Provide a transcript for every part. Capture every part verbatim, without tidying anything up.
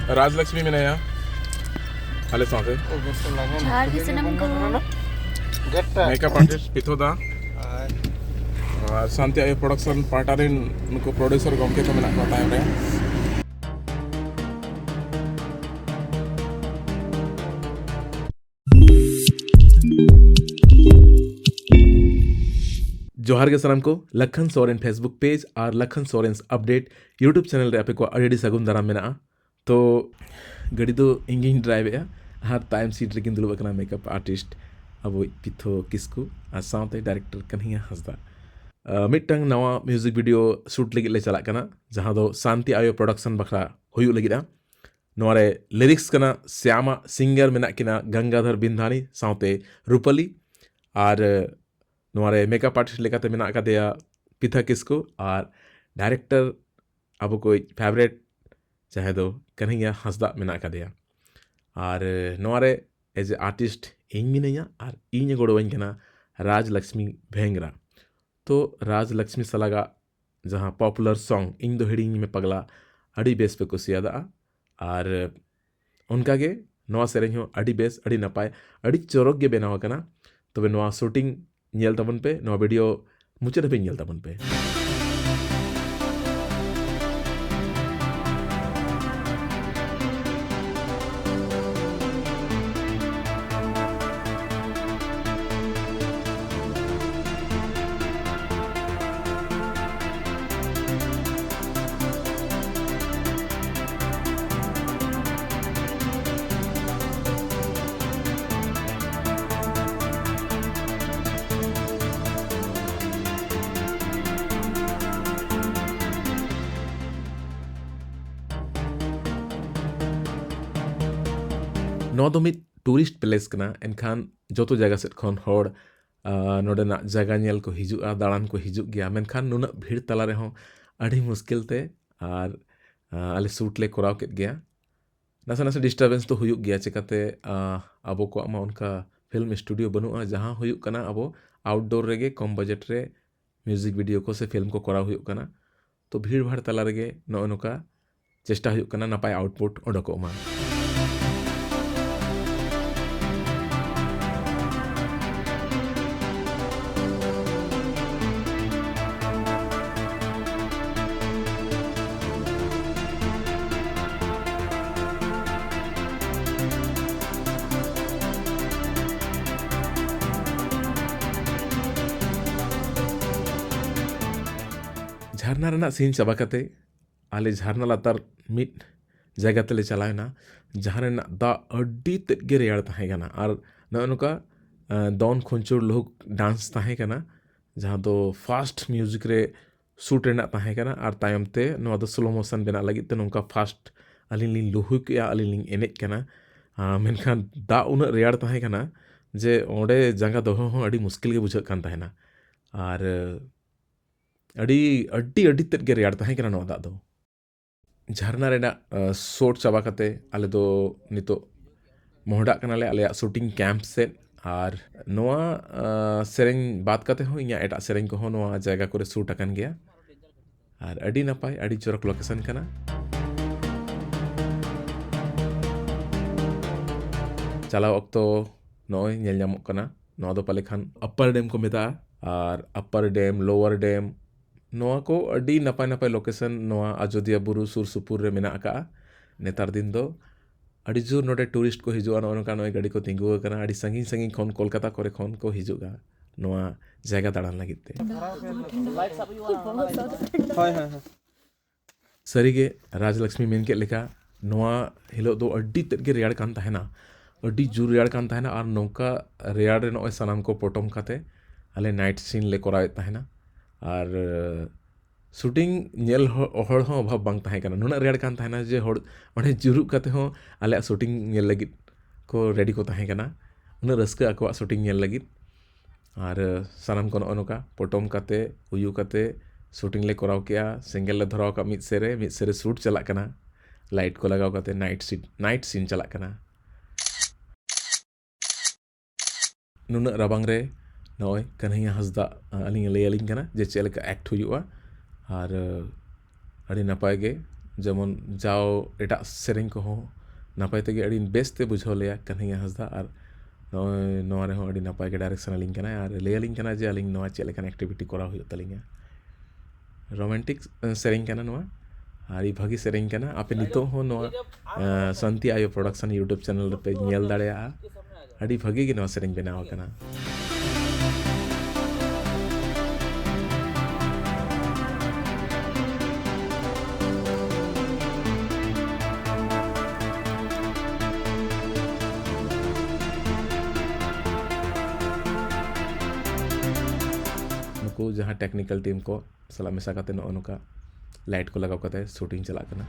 ᱨᱟᱡᱽᱞᱚᱠᱥᱢᱤ ᱢᱮᱱᱟᱭᱟ ᱟᱞᱮ ᱥᱟᱶᱛᱮ᱾ ᱡᱚᱦᱟᱨ ᱜᱮ ᱥᱟᱱᱟᱢ ᱠᱚ᱾ ᱢᱮᱠᱟᱯ ᱟᱨᱴᱤᱥᱴ ᱯᱤᱛᱷᱚ ᱫᱟ ᱟᱨ ᱥᱟᱱᱛᱤ ᱟᱭᱳ ᱯᱨᱚᱰᱟᱠᱥᱚᱱ ᱯᱟᱦᱴᱟ ᱨᱮᱱ ᱱᱩᱠᱩ ᱯᱨᱚᱰᱭᱩᱥᱟᱨ ᱜᱚᱢᱠᱮ ᱠᱚ ᱢᱮᱱᱟᱜ ᱠᱚᱣᱟ ᱛᱟᱭᱚᱢ ᱨᱮ᱾ ᱡᱚᱦᱟᱨ ᱜᱮ ᱥᱟᱱᱟᱢ ᱠᱚ, ᱞᱟᱠᱷᱟᱱ ᱥᱚᱨᱮᱱ Facebook ᱯᱮᱡᱽ ᱟᱨ Lakhan Soren update YouTube channel ᱨᱮ ᱟᱯᱮ ᱠᱚᱣᱟᱜ ᱟᱹᱰᱤ ᱟᱹᱰᱤ ᱥᱟᱹᱜᱩᱱ ᱫᱟᱨᱟᱢ ᱢᱮᱱᱟᱜᱼᱟ᱾ ᱛᱚ ᱜᱟᱹᱰᱤ ᱫᱚ ᱤᱧ ᱜᱤᱧ ᱰᱨᱟᱭᱤᱵᱷ ᱮᱜᱼᱟ ᱟᱨ ᱛᱟᱭᱚᱢ ᱥᱤᱴ ᱨᱮᱠᱤᱱ ᱫᱩᱲᱩᱵ ᱟᱠᱟᱱᱟ ᱢᱮᱠᱟᱯ ᱟᱨᱴᱤᱥᱴ ᱟᱵᱚᱭᱤᱡ ᱯᱤᱛᱷᱚ ᱠᱤᱥᱠᱩ ᱟᱨ ᱥᱟᱶᱛᱮ ᱰᱟᱭᱨᱮᱠᱴᱚᱨ ᱠᱟᱱᱦᱤᱭᱟ ᱦᱟᱸᱥᱫᱟ᱾ ᱟᱸ, ᱢᱤᱫᱴᱟᱝ ᱱᱟᱣᱟ ᱢᱤᱣᱡᱤᱠ ᱵᱷᱤᱰᱤᱭᱳ ᱥᱩᱴ ᱞᱟᱹᱜᱤᱫ ᱞᱮ ᱪᱟᱞᱟᱜ ᱠᱟᱱᱟ, ᱡᱟᱦᱟᱸ ᱫᱚ ᱥᱟᱱᱛᱤ ᱟᱭᱳ ᱯᱨᱚᱰᱟᱠᱥᱚᱱ ᱵᱟᱠᱷᱨᱟ ᱦᱩᱭᱩᱜ ᱞᱟᱹᱜᱤᱫᱼᱟ᱾ ᱱᱚᱣᱟ ᱨᱮ ᱞᱤᱨᱤᱠᱥ ᱠᱟᱱᱟ ᱥᱭᱟᱢᱟ, ᱥᱤᱝᱜᱟᱨ ᱢᱮᱱᱟᱜ ᱠᱤᱱᱟ ᱜᱟᱝᱜᱟᱫᱷᱚᱨ ᱵᱤᱱᱫᱷᱟᱱᱤ ᱥᱟᱶᱛᱮ ᱨᱩᱯᱟᱞᱤ, ᱟᱨ ᱱᱚᱣᱟ ᱨᱮ ᱢᱮᱠᱟᱯ ᱟᱨᱴᱤᱥᱴ ᱞᱮᱠᱟᱛᱮ ᱢᱮᱱᱟᱜ ᱟᱠᱟᱫᱮᱭᱟ ᱯᱤᱛᱷᱟ ᱠᱤᱥᱠᱩ, ᱟᱨ ᱰᱟᱭᱨᱮᱠᱴᱚᱨ ᱟᱵᱚ ᱠᱚᱭᱤᱡ ᱯᱷᱮᱵᱟᱨᱮᱴ ᱡᱟᱦᱟᱸᱭ ᱫᱚ ᱠᱟᱱᱦᱤᱭᱟ ᱦᱟᱸᱥᱫᱟ ᱢᱮᱱᱟᱜ ᱟᱠᱟᱫᱮᱭᱟ᱾ ᱟᱨ ᱱᱚᱣᱟ ᱨᱮ ᱮᱡ ᱮ ᱟᱨᱴᱤᱥᱴ ᱤᱧ ᱢᱤᱱᱟᱹᱧᱟ ᱟᱨ ᱤᱧ ᱮ ᱜᱚᱲᱚᱣᱟᱹᱧ ᱠᱟᱱᱟ ᱨᱟᱡᱽ ᱞᱚᱠᱥᱢᱤ ᱵᱷᱮᱝᱜᱽᱨᱟ᱾ ᱛᱚ ᱨᱟᱡᱽ ᱞᱚᱠᱥᱢᱤ ᱥᱟᱞᱟᱜᱟᱜ ᱡᱟᱦᱟᱸ ᱯᱚᱯᱩᱞᱟᱨ ᱥᱚᱝ ᱤᱧ ᱫᱚ ᱦᱤᱲᱤᱧ ᱢᱮ ᱯᱟᱜᱽᱞᱟ ᱟᱹᱰᱤ ᱵᱮᱥ ᱯᱮ ᱠᱩᱥᱤᱭᱟᱫᱟᱜᱼᱟ᱾ ᱟᱨ ᱚᱱᱠᱟᱜᱮ ᱱᱚᱣᱟ ᱥᱮᱨᱮᱧ ᱦᱚᱸ ᱟᱹᱰᱤ ᱵᱮᱥ, ᱟᱹᱰᱤ ᱱᱟᱯᱟᱭ, ᱟᱹᱰᱤ ᱪᱚᱨᱚᱠ ᱜᱮ ᱵᱮᱱᱟᱣ ᱟᱠᱟᱱᱟ᱾ ᱛᱚᱵᱮ ᱱᱚᱣᱟ ᱥᱩᱴᱤᱝ ᱧᱮᱞ ᱛᱟᱵᱚᱱ ᱯᱮ, ᱱᱚᱣᱟ ᱵᱷᱤᱰᱤᱭᱳ ᱢᱩᱪᱟᱹᱫ ᱦᱟᱹᱵᱤᱡ ᱧᱮᱞ ᱛᱟᱵᱚᱱ ᱯᱮ᱾ ᱱᱚᱣᱟ ᱫᱚ ᱢᱤᱫ ᱴᱩᱨᱤᱥᱴ ᱯᱞᱮᱥ ᱠᱟᱱᱟ, ᱮᱱᱠᱷᱟᱱ ᱡᱚᱛᱚ ᱡᱟᱭᱜᱟ ᱥᱮᱫ ᱠᱷᱚᱱ ᱦᱚᱲ, ᱟᱸ, ᱱᱚᱰᱮᱱᱟᱜ ᱡᱟᱭᱜᱟ ᱧᱮᱞ ᱠᱚ ᱦᱤᱡᱩᱜᱼᱟ, ᱫᱟᱬᱟᱱ ᱠᱚ ᱦᱤᱡᱩᱜ ᱜᱮᱭᱟ, ᱢᱮᱱᱠᱷᱟᱱ ᱱᱩᱱᱟᱹᱜ ᱵᱷᱤᱲ ᱛᱟᱞᱟ ᱨᱮᱦᱚᱸ ᱟᱹᱰᱤ ᱢᱩᱥᱠᱤᱞ ᱛᱮ ᱟᱨ, ᱟᱸ, ᱟᱞᱮ ᱥᱩᱴ ᱞᱮ ᱠᱚᱨᱟᱣ ᱠᱮᱫ ᱜᱮᱭᱟ᱾ ᱱᱟᱥᱮ ᱱᱟᱥᱮ ᱰᱤᱥᱴᱟᱨᱵᱮᱱᱥ ᱫᱚ ᱦᱩᱭᱩᱜ ᱜᱮᱭᱟ, ᱪᱮᱠᱟᱛᱮ, ᱟᱸ, ᱟᱵᱚ ᱠᱚᱣᱟᱜ ᱢᱟ ᱚᱱᱠᱟ ᱯᱷᱤᱞᱢ ᱥᱴᱩᱰᱤᱭᱳ ᱵᱟᱹᱱᱩᱜᱼᱟ, ᱡᱟᱦᱟᱸ ᱦᱩᱭᱩᱜ ᱠᱟᱱᱟ ᱟᱵᱚ ᱟᱣᱩᱴᱰᱳᱨ ᱨᱮᱜᱮ ᱠᱚᱢ ᱵᱟᱡᱮᱴ ᱨᱮ ᱢᱤᱣᱡᱤᱠ ᱵᱷᱤᱰᱤᱭᱳ ᱠᱚ ᱥᱮ ᱯᱷᱤᱞᱢ ᱠᱚ ᱠᱚᱨᱟᱣ ᱦᱩᱭᱩᱜ ᱠᱟᱱᱟ᱾ ᱛᱚ ᱵᱷᱤᱲ ᱵᱷᱟᱲ ᱛᱟᱞᱟ ᱨᱮᱜᱮ ᱱᱚᱜᱼᱚ ᱱᱚᱝᱠᱟ ᱪᱮᱥᱴᱟ ᱦᱩᱭᱩᱜ ᱠᱟᱱᱟ ᱱᱟᱯᱟᱭ ᱟᱣᱩᱴᱯᱩᱴ ᱚᱰᱚᱠᱚᱜ ᱢᱟ᱾ ᱡᱷᱟᱨᱱᱟ ᱨᱮᱱᱟᱜ ᱥᱤᱱ ᱪᱟᱵᱟ ᱠᱟᱛᱮ ᱟᱞᱮ ᱡᱷᱟᱨᱱᱟ ᱞᱟᱛᱟᱨ ᱢᱤᱫ ᱡᱟᱭᱜᱟ ᱛᱮᱞᱮ ᱪᱟᱞᱟᱣ ᱮᱱᱟ, ᱡᱟᱦᱟᱸ ᱨᱮᱱᱟᱜ ᱫᱟᱜ ᱟᱹᱰᱤ ᱛᱮᱫ ᱜᱮ ᱨᱮᱭᱟᱲ ᱛᱟᱦᱮᱸ ᱠᱟᱱᱟ᱾ ᱟᱨ ᱱᱚᱜᱼᱚ ᱱᱚᱝᱠᱟ ᱫᱚᱱ ᱠᱷᱩᱧᱪᱩᱲ ᱞᱩᱦᱩᱠ ᱰᱟᱱᱥ ᱛᱟᱦᱮᱸ ᱠᱟᱱᱟ, ᱡᱟᱦᱟᱸ ᱫᱚ ᱯᱷᱟᱥᱴ ᱢᱤᱭᱩᱡᱤᱠ ᱨᱮ ᱥᱩᱴ ᱨᱮᱱᱟᱜ ᱛᱟᱦᱮᱸ ᱠᱟᱱᱟ᱾ ᱟᱨ ᱛᱟᱭᱚᱢ ᱛᱮ ᱱᱚᱣᱟ ᱫᱚ ᱥᱞᱳ ᱢᱳᱥᱚᱱ ᱵᱮᱱᱟᱜ ᱞᱟᱹᱜᱤᱫ ᱛᱮ ᱱᱚᱝᱠᱟ ᱯᱷᱟᱥᱴ ᱟᱹᱞᱤᱧ ᱞᱤᱧ ᱞᱩᱦᱩᱠᱮᱜᱼᱟ, ᱟᱹᱞᱤᱧ ᱞᱤᱧ ᱮᱱᱮᱡ ᱠᱟᱱᱟ᱾ ᱢᱮᱱᱠᱷᱟᱱ ᱫᱟᱜ ᱩᱱᱟᱹᱜ ᱨᱮᱭᱟᱲ ᱛᱟᱦᱮᱸ ᱠᱟᱱᱟ ᱡᱮ ᱚᱸᱰᱮ ᱡᱟᱸᱜᱟ ᱫᱚᱦᱚ ᱦᱚᱸ ᱟᱹᱰᱤ ᱢᱩᱥᱠᱤᱞ ᱜᱮ ᱵᱩᱡᱷᱟᱹᱜ ᱠᱟᱱ ᱛᱟᱦᱮᱱᱟ᱾ ᱟᱨ ᱟᱹᱰᱤ ᱟᱹᱰᱤ ᱟᱹᱰᱤ ᱛᱮᱫ ᱜᱮ ᱨᱮᱭᱟᱲ ᱛᱟᱦᱮᱸ ᱠᱟᱱᱟ ᱱᱚᱣᱟ ᱫᱟᱜ ᱫᱚ᱾ ᱡᱷᱟᱨᱱᱟ ᱨᱮᱱᱟᱜ ᱥᱳᱴ ᱪᱟᱵᱟ ᱠᱟᱛᱮ ᱟᱞᱮ ᱫᱚ ᱱᱤᱛᱚᱜ ᱢᱚᱦᱰᱟᱜ ᱠᱟᱱᱟᱞᱮ ᱟᱞᱮᱭᱟᱜ ᱥᱩᱴᱤᱝ ᱠᱮᱢᱯ ᱥᱮᱫ᱾ ᱟᱨ ᱱᱚᱣᱟ ᱥᱮᱨᱮᱧ ᱵᱟᱫ ᱠᱟᱛᱮ ᱦᱚᱸ ᱤᱧᱟᱹᱜ ᱮᱴᱟᱜ ᱥᱮᱨᱮᱧ ᱠᱚᱦᱚᱸ ᱱᱚᱣᱟ ᱡᱟᱭᱜᱟ ᱠᱚᱨᱮ ᱥᱩᱴ ᱟᱠᱟᱱ ᱜᱮᱭᱟ᱾ ᱟᱨ ᱟᱹᱰᱤ ᱱᱟᱯᱟᱭ, ᱟᱹᱰᱤ ᱪᱚᱨᱚᱠ ᱞᱳᱠᱮᱥᱚᱱ ᱠᱟᱱᱟ᱾ ᱪᱟᱞᱟᱣ ᱚᱠᱛᱚ ᱱᱚᱜᱼᱚᱭ ᱧᱮᱞ ᱧᱟᱢᱚᱜ ᱠᱟᱱᱟ, ᱱᱚᱣᱟ ᱫᱚ ᱯᱟᱞᱮ ᱠᱷᱟᱱ ᱟᱯᱟᱨ ᱰᱮᱢ ᱠᱚ ᱢᱮᱛᱟᱜᱼᱟ᱾ ᱟᱨ ᱟᱯᱟᱨ ᱰᱮᱢ, ᱞᱳᱣᱟᱨ ᱰᱮᱢ, ᱱᱚᱣᱟ ᱠᱚ ᱟᱹᱰᱤ ᱱᱟᱯᱟᱭ ᱱᱟᱯᱟᱭ ᱞᱳᱠᱮᱥᱚᱱ ᱱᱚᱣᱟ ᱟᱡᱳᱫᱤᱭᱟ ᱵᱩᱨᱩ ᱥᱩᱨ ᱥᱩᱯᱩᱨ ᱨᱮ ᱢᱮᱱᱟᱜ ᱟᱠᱟᱫᱼᱟ᱾ ᱱᱮᱛᱟᱨ ᱫᱤᱱ ᱫᱚ ᱟᱹᱰᱤ ᱡᱳᱨ ᱱᱚᱰᱮ ᱴᱩᱨᱤᱥᱴ ᱠᱚ ᱦᱤᱡᱩᱜᱼᱟ᱾ ᱱᱚᱜᱼᱚ ᱱᱚᱝᱠᱟ ᱱᱚᱜᱼᱚᱭ ᱜᱟᱹᱰᱤ ᱠᱚ ᱛᱤᱸᱜᱩ ᱟᱠᱟᱱᱟ, ᱟᱹᱰᱤ ᱥᱟᱺᱜᱤᱧ ᱥᱟᱺᱜᱤᱧ ᱠᱷᱚᱱ, ᱠᱳᱞᱠᱟᱛᱟ ᱠᱚᱨᱮ ᱠᱷᱚᱱ ᱠᱚ ᱦᱤᱡᱩᱜᱼᱟ ᱱᱚᱣᱟ ᱡᱟᱭᱜᱟ ᱫᱟᱬᱟᱱ ᱞᱟᱹᱜᱤᱫ ᱛᱮ᱾ ᱦᱳᱭ ᱦᱳᱭ ᱦᱳᱭ᱾ ᱥᱟᱹᱨᱤᱜᱮ ᱨᱟᱡᱽᱞᱚᱠᱥᱢᱤ ᱢᱮᱱ ᱠᱮᱫ ᱞᱮᱠᱟ, ᱱᱚᱣᱟ ᱦᱤᱞᱳᱜ ᱫᱚ ᱟᱹᱰᱤ ᱛᱮᱫ ᱜᱮ ᱨᱮᱭᱟᱲ ᱠᱟᱱ ᱛᱟᱦᱮᱱᱟ, ᱟᱹᱰᱤ ᱡᱳᱨ ᱨᱮᱭᱟᱲ ᱠᱟᱱ ᱛᱟᱦᱮᱱᱟ᱾ ᱟᱨ ᱱᱚᱝᱠᱟ ᱨᱮᱭᱟᱲ ᱨᱮ ᱱᱚᱜᱼᱚᱭ ᱥᱟᱱᱟᱢ ᱠᱚ ᱯᱚᱴᱚᱢ ᱠᱟᱛᱮ ᱟᱞᱮ ᱱᱟᱭᱤᱴ ᱥᱤᱱ ᱞᱮ ᱠᱚᱨᱟᱣᱮᱫ ᱛᱟᱦᱮᱱᱟ᱾ ᱟᱨ ᱥᱩᱴᱤᱝ ᱧᱮᱞ ᱦᱚ- ᱦᱚᱲ ᱦᱚᱸ ᱚᱵᱷᱟᱵᱽ ᱵᱟᱝ ᱛᱟᱦᱮᱸ ᱠᱟᱱᱟ, ᱱᱩᱱᱟᱹᱜ ᱨᱮᱭᱟᱲ ᱠᱟᱱ ᱛᱟᱦᱮᱱᱟ ᱡᱮ ᱦᱚᱲ ᱚᱸᱰᱮ ᱡᱩᱨᱩᱜ ᱠᱟᱛᱮ ᱦᱚᱸ ᱟᱞᱮᱭᱟᱜ ᱥᱩᱴᱤᱝ ᱧᱮᱞ ᱞᱟᱹᱜᱤᱫ ᱠᱚ ᱨᱮᱰᱤ ᱠᱚ ᱛᱟᱦᱮᱸ ᱠᱟᱱᱟ, ᱩᱱᱟᱹᱜ ᱨᱟᱹᱥᱠᱟᱹ ᱟᱠᱚᱣᱟᱜ ᱥᱩᱴᱤᱝ ᱧᱮᱞ ᱞᱟᱹᱜᱤᱫ᱾ ᱟᱨ ᱥᱟᱱᱟᱢ ᱠᱚ ᱱᱚᱜᱼᱚ ᱱᱚᱝᱠᱟ ᱯᱚᱴᱚᱢ ᱠᱟᱛᱮ, ᱩᱭᱩ ᱠᱟᱛᱮ ᱥᱩᱴᱤᱝ ᱞᱮ ᱠᱚᱨᱟᱣ ᱠᱮᱜᱼᱟ᱾ ᱥᱮᱸᱜᱮᱞ ᱞᱮ ᱫᱷᱚᱨᱟᱣ ᱠᱟᱜ ᱢᱤᱫ ᱥᱮᱫ ᱨᱮ, ᱢᱤᱫ ᱥᱮᱫ ᱨᱮ ᱥᱩᱴ ᱪᱟᱞᱟᱜ ᱠᱟᱱᱟ, ᱞᱟᱭᱤᱴ ᱠᱚ ᱞᱟᱜᱟᱣ ᱠᱟᱛᱮ ᱱᱟᱭᱤᱴ ᱥᱤᱱ, ᱱᱟᱭᱤᱴ ᱥᱤᱱ ᱪᱟᱞᱟᱜ ᱠᱟᱱᱟ᱾ ᱱᱩᱱᱟᱹᱜ ᱨᱟᱵᱟᱝ ᱨᱮ ᱱᱚᱜᱼᱚᱭ ᱠᱟᱹᱱᱦᱟᱹᱭᱟ ᱦᱟᱸᱥᱫᱟ ᱟᱹᱞᱤᱧ ᱞᱟᱹᱭ ᱟᱹᱞᱤᱧ ᱠᱟᱱᱟ ᱡᱮ ᱪᱮᱫ ᱞᱮᱠᱟ ᱮᱠᱴ ᱦᱩᱭᱩᱜᱼᱟ᱾ ᱟᱨ ᱟᱹᱰᱤ ᱱᱟᱯᱟᱭ ᱜᱮ ᱡᱮᱢᱚᱱ ᱡᱟᱣ ᱮᱴᱟᱜ ᱥᱮᱨᱮᱧ ᱠᱚᱦᱚᱸ ᱱᱟᱯᱟᱭ ᱛᱮᱜᱮ ᱟᱹᱰᱤ ᱵᱮᱥ ᱛᱮ ᱵᱩᱡᱷᱟᱹᱣ ᱞᱮᱭᱟ ᱠᱟᱹᱱᱦᱤᱭᱟ ᱦᱟᱸᱥᱫᱟ᱾ ᱟᱨ ᱱᱚᱜᱼᱚᱭ ᱱᱚᱣᱟ ᱨᱮᱦᱚᱸ ᱟᱹᱰᱤ ᱱᱟᱯᱟᱭ ᱜᱮ ᱰᱟᱭᱨᱮᱠᱥᱚᱱ ᱟᱹᱞᱤᱧ ᱠᱟᱱᱟᱭ ᱟᱨ ᱞᱟᱹᱭ ᱟᱹᱞᱤᱧ ᱠᱟᱱᱟ ᱡᱮ ᱟᱹᱞᱤᱧ ᱱᱚᱣᱟ ᱪᱮᱫ ᱞᱮᱠᱟᱱ ᱮᱠᱴᱤᱵᱷᱤᱴᱤ ᱠᱚᱨᱟᱣ ᱦᱩᱭᱩᱜ ᱛᱟᱹᱞᱤᱧᱟ᱾ ᱨᱳᱢᱟᱱᱴᱤᱠ ᱥᱮᱨᱮᱧ ᱠᱟᱱᱟ ᱱᱚᱣᱟ, ᱟᱹᱰᱤ ᱵᱷᱟᱹᱜᱤ ᱥᱮᱨᱮᱧ ᱠᱟᱱᱟ᱾ ᱟᱯᱮ ᱱᱤᱛᱚᱜ ᱦᱚᱸ ᱱᱚᱣᱟ ᱥᱟᱱᱛᱤ ᱟᱭᱳ ᱯᱨᱚᱰᱟᱠᱥᱚᱱ ᱭᱩᱴᱩᱵᱽ ᱪᱮᱱᱮᱞ ᱨᱮᱯᱮ ᱧᱮᱞ ᱫᱟᱲᱮᱭᱟᱜᱼᱟ᱾ ᱟᱹᱰᱤ ᱵᱷᱟᱹᱜᱤ ᱜᱮ ᱱᱚᱣᱟ ᱥᱮᱨᱮᱧ ᱵᱮᱱᱟᱣ ᱟᱠᱟᱱᱟ᱾ ᱱᱩᱠᱩ ᱡᱟᱦᱟᱸ ᱴᱮᱠᱱᱤᱠᱮᱞ ᱴᱤᱢ ᱠᱚ ᱥᱟᱞᱟᱜ ᱢᱮᱥᱟ ᱠᱟᱛᱮ ᱱᱚᱜᱼᱚ ᱱᱚᱝᱠᱟ ᱞᱟᱭᱤᱴ ᱠᱚ ᱞᱟᱜᱟᱣ ᱠᱟᱛᱮ ᱥᱩᱴᱤᱝ ᱪᱟᱞᱟᱜ ᱠᱟᱱᱟ᱾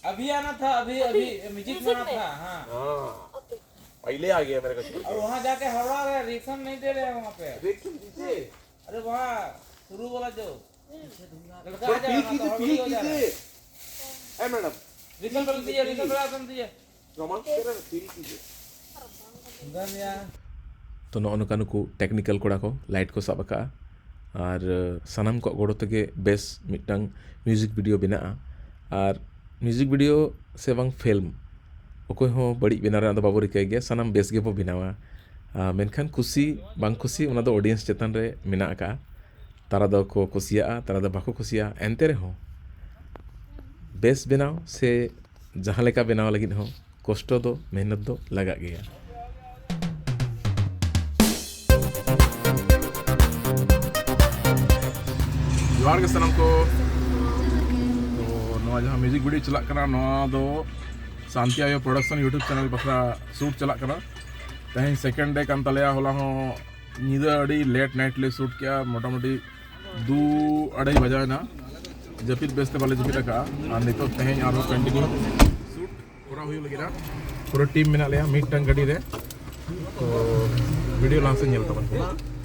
अभी आना था, अभी अभी म्यूजिक में आना था। हाँ। हाँ। पहले आ गया मेरे को छोड़ के। और वहाँ जाके हड़बड़ा रहे, रिएक्शन नहीं दे रहे हैं वहाँ पे। रिएक्शन दीजिए। अरे वहाँ शुरू वाला जो लड़का आ जाएगा ना, तो हड़बड़ी हो जाएगा। ए मैडम, रिएक्शन बंद कीजिए, रिएक्शन बंद कीजिए। रोमांस कर रहे हैं, फील कीजिए। तो ᱱᱚᱜᱼᱚ ᱱᱚᱝᱠᱟ ᱱᱩᱠᱩ ᱴᱮᱠᱱᱤᱠᱟᱞ ᱠᱚᱲᱟ ᱠᱚ ᱞᱟᱭᱤᱴ ᱠᱚ ᱥᱟᱵ ᱟᱠᱟᱫᱼᱟ᱾ ᱟᱨ ᱥᱟᱱᱟᱢ ᱠᱚᱣᱟᱜ ᱜᱚᱲᱚ ᱛᱮᱜᱮ ᱵᱮᱥ ᱢᱤᱫᱴᱟᱝ ᱢᱤᱣᱡᱤᱠ ᱵᱷᱤᱰᱤᱭᱳ ᱵᱮᱱᱟᱜᱼᱟ᱾ ᱟᱨ ᱢᱤᱣᱡᱤᱠ ᱵᱷᱤᱰᱤᱭᱳ ᱥᱮ ᱵᱟᱝ ᱯᱷᱤᱞᱢ, ᱚᱠᱚᱭ ᱦᱚᱸ ᱵᱟᱹᱲᱤᱡ ᱵᱮᱱᱟᱣ ᱨᱮᱱᱟᱜ ᱫᱚ ᱵᱟᱵᱚ ᱨᱤᱠᱟᱹᱭ ᱜᱮᱭᱟ, ᱥᱟᱱᱟᱢ ᱵᱮᱥ ᱜᱮᱵᱚ ᱵᱮᱱᱟᱣᱟ᱾ ᱟᱨ ᱢᱮᱱᱠᱷᱟᱱ ᱠᱩᱥᱤ ᱵᱟᱝ ᱠᱩᱥᱤ, ᱚᱱᱟ ᱫᱚ ᱚᱰᱤᱭᱮᱱᱥ ᱪᱮᱛᱟᱱ ᱨᱮ ᱢᱮᱱᱟᱜ ᱟᱠᱟᱫᱼᱟ᱾ ᱛᱟᱨᱟ ᱫᱚᱠᱚ ᱠᱩᱥᱤᱭᱟᱜᱼᱟ, ᱛᱟᱨᱟ ᱫᱚ ᱵᱟᱠᱚ ᱠᱩᱥᱤᱭᱟᱜᱼᱟ, ᱮᱱᱛᱮ ᱨᱮᱦᱚᱸ ᱵᱮᱥ ᱵᱮᱱᱟᱣ ᱥᱮ ᱡᱟᱦᱟᱸ ᱞᱮᱠᱟ ᱵᱮᱱᱟᱣ ᱞᱟᱹᱜᱤᱫ ᱦᱚᱸ ᱠᱚᱥᱴᱚ ᱫᱚ, ᱢᱮᱦᱱᱚᱛ ᱫᱚ ᱞᱟᱜᱟᱜ ᱜᱮᱭᱟ᱾ ᱡᱚᱦᱟᱨ ᱜᱮ ᱥᱟᱱᱟᱢ ᱠᱚ᱾ ᱛᱚ, ᱱᱚᱣᱟ ᱡᱟᱦᱟᱸ ᱢᱤᱣᱡᱤᱠ ᱵᱷᱤᱰᱤᱭᱳ ᱪᱟᱞᱟᱜ ᱠᱟᱱᱟ, ᱱᱚᱣᱟ ᱫᱚ ᱥᱟᱱᱛᱤ ᱟᱭᱳ ᱯᱨᱚᱰᱟᱠᱥᱚᱱ ᱭᱩᱴᱩᱵᱽ ᱪᱮᱱᱮᱞ ᱵᱟᱠᱷᱨᱟ ᱥᱩᱴ ᱪᱟᱞᱟᱜ ᱠᱟᱱᱟ᱾ ᱛᱮᱦᱮᱧ ᱥᱮᱠᱮᱱᱰ ᱰᱮ ᱠᱟᱱ ᱛᱟᱞᱮᱭᱟ᱾ ᱦᱚᱞᱟ ᱦᱚᱸ ᱧᱤᱫᱟᱹ ᱟᱹᱰᱤ ᱞᱮᱴ ᱱᱟᱭᱤᱴ ᱞᱮ ᱥᱩᱴ ᱠᱮᱜᱼᱟ, ᱢᱚᱴᱟᱢᱩᱴᱤ ᱫᱩ ᱟᱹᱲᱟᱹᱭ ᱵᱟᱡᱟᱣ ᱮᱱᱟ᱾ ᱡᱟᱹᱯᱤᱫ ᱵᱮᱥ ᱛᱮ ᱵᱟᱞᱮ ᱡᱟᱹᱯᱤᱫ ᱟᱠᱟᱫᱼᱟ᱾ ᱟᱨ ᱱᱤᱛᱚᱜ ᱛᱮᱦᱮᱧ ᱟᱨᱦᱚᱸ ᱠᱚᱱᱴᱤᱱᱤᱭᱩ ᱥᱩᱴ ᱠᱚᱨᱟᱣ ᱦᱩᱭᱩᱜ ᱞᱟᱹᱜᱤᱫ᱾ ᱯᱩᱨᱟᱹ ᱴᱤᱢ ᱢᱮᱱᱟᱜ ᱞᱮᱭᱟ ᱢᱤᱫᱴᱟᱝ ᱜᱟᱹᱰᱤ ᱨᱮ᱾ ᱛᱚ ᱵᱷᱤᱰᱤᱭᱳ ᱞᱟᱦᱟ ᱥᱮᱫ ᱧᱮᱞ ᱛᱟᱵᱚᱱ ᱯᱮ᱾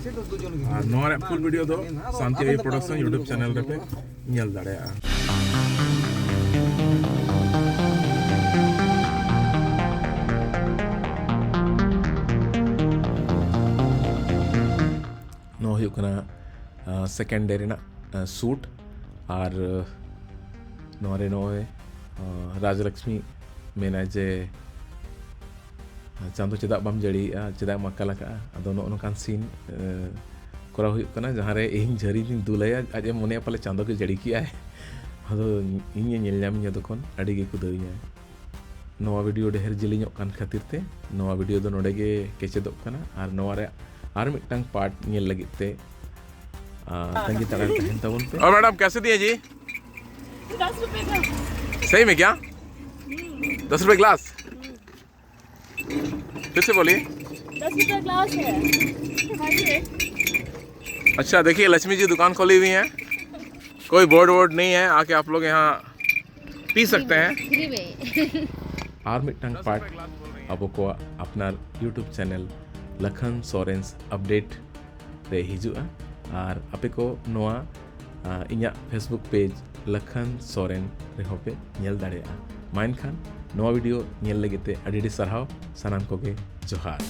ᱟᱨ ᱱᱚᱣᱟ ᱨᱮᱭᱟᱜ ᱯᱷᱩᱞ ᱵᱷᱤᱰᱤᱭᱳ ᱫᱚ ᱥᱟᱱᱛᱤ ᱟᱭᱳ ᱯᱨᱚᱰᱟᱠᱥᱚᱱ ᱭᱩᱴᱩᱵᱽ ᱪᱮᱱᱮᱞ ᱨᱮᱯᱮ ᱧᱮᱞ ᱫᱟᱲᱮᱭᱟᱜᱼᱟ᱾ ᱱᱚᱣᱟ ᱦᱩᱭᱩᱜ ᱠᱟᱱᱟ ᱥᱮᱠᱮᱱᱰ ᱰᱮ ᱨᱮᱱᱟᱜ ᱥᱩᱴ᱾ ᱟᱨ ᱱᱚᱣᱟ ᱨᱮ ᱱᱚᱜᱼᱚᱭ ᱨᱟᱡᱽᱞᱚᱠᱥᱢᱤ ᱢᱮᱱᱟᱭ ᱡᱮ, ᱪᱟᱸᱫᱚ ᱪᱮᱫᱟᱜ ᱵᱟᱢ ᱡᱟᱹᱲᱤᱭᱮᱜᱼᱟ, ᱪᱮᱫᱟᱜ ᱮᱢ ᱟᱠᱟᱞ ᱟᱠᱟᱜᱼᱟ? ᱟᱫᱚ ᱱᱚᱜᱼᱚ ᱱᱚᱝᱠᱟᱱ ᱥᱤᱱ ᱠᱚᱨᱟᱣ ᱦᱩᱭᱩᱜ ᱠᱟᱱᱟ, ᱡᱟᱦᱟᱸ ᱨᱮ ᱤᱧ ᱡᱷᱟᱹᱨᱤ ᱫᱩᱧ ᱫᱩᱞᱟᱭᱟ, ᱟᱡ ᱮ ᱢᱚᱱᱮᱭᱟ ᱯᱟᱞᱮ ᱪᱟᱸᱫᱚ ᱜᱮ ᱡᱟᱹᱲᱤ ᱠᱮᱜᱼᱟᱭ᱾ ᱟᱫᱚ ᱤᱧ ᱮ ᱧᱮᱞ ᱧᱟᱢᱤᱧᱟ ᱛᱚᱠᱷᱚᱱ ᱟᱹᱰᱤ ᱜᱮ ᱠᱩᱫᱟᱹᱣᱤᱧᱟᱭ᱾ ᱱᱚᱣᱟ ᱵᱷᱤᱰᱤᱭᱳ ᱰᱷᱮᱨ ᱡᱤᱞᱤᱧᱚᱜ ᱠᱟᱱ ᱠᱷᱟᱹᱛᱤᱨ ᱛᱮ ᱱᱚᱣᱟ ᱵᱷᱤᱰᱤᱭᱳ ᱫᱚ ᱱᱚᱰᱮ ᱜᱮ ᱠᱮᱪᱮᱫᱚᱜ ᱠᱟᱱᱟ, ᱟᱨ ᱱᱚᱣᱟ ᱨᱮ ᱟᱨ ᱢᱤᱫᱴᱟᱝ ᱯᱟᱨᱴ ᱧᱮᱞ ᱞᱟᱹᱜᱤᱫ ᱛᱮ ᱛᱟᱺᱜᱤ ᱛᱟᱲᱟᱨᱮ ᱛᱟᱦᱮᱱ ᱛᱟᱵᱚᱱ ᱯᱮ᱾ और मैडम, कैसे दिए जी? दस रुपए का। सही में क्या? दस रुपए ग्लास? फिर से बोलिए। दस रुपए ग्लास है। अच्छा, देखिए, लक्ष्मी जी दुकान खोली हुई हैं, कोई बोर्ड वोर्ड नहीं है, आके आप लोग यहाँ पी सकते हैं। फ्री में। ᱟᱨ ᱢᱤᱫᱴᱟᱝ ᱯᱟᱨᱴ ᱟᱵᱚ ᱠᱚᱣᱟᱜ ᱟᱯᱱᱟᱨ ᱭᱩᱴᱩᱵᱽ ᱪᱮᱱᱮᱞ ᱞᱟᱠᱷᱟᱱ ᱥᱚᱨᱮᱱᱥ ᱟᱯᱰᱮᱴ ᱨᱮ ᱦᱤᱡᱩᱜᱼᱟ᱾ ᱟᱨ ᱟᱯᱮ ᱠᱚ ᱱᱚᱣᱟ ᱤᱧᱟᱹᱜ ᱯᱷᱮᱥᱵᱩᱠ ᱯᱮᱡᱽ ᱞᱟᱠᱷᱟᱱ ᱥᱚᱨᱮᱱ ᱨᱮᱦᱚᱸ ᱯᱮ ᱧᱮᱞ ᱫᱟᱲᱮᱭᱟᱜᱼᱟ᱾ ᱢᱟ ᱮᱱᱠᱷᱟᱱ ᱱᱚᱣᱟ ᱵᱷᱤᱰᱤᱭᱳ ᱧᱮᱞ ᱞᱟᱹᱜᱤᱫ ᱛᱮ ᱟᱹᱰᱤ ᱟᱹᱰᱤ ᱥᱟᱨᱦᱟᱣ, ᱥᱟᱱᱟᱢ ᱠᱚᱜᱮ ᱡᱚᱦᱟᱨ᱾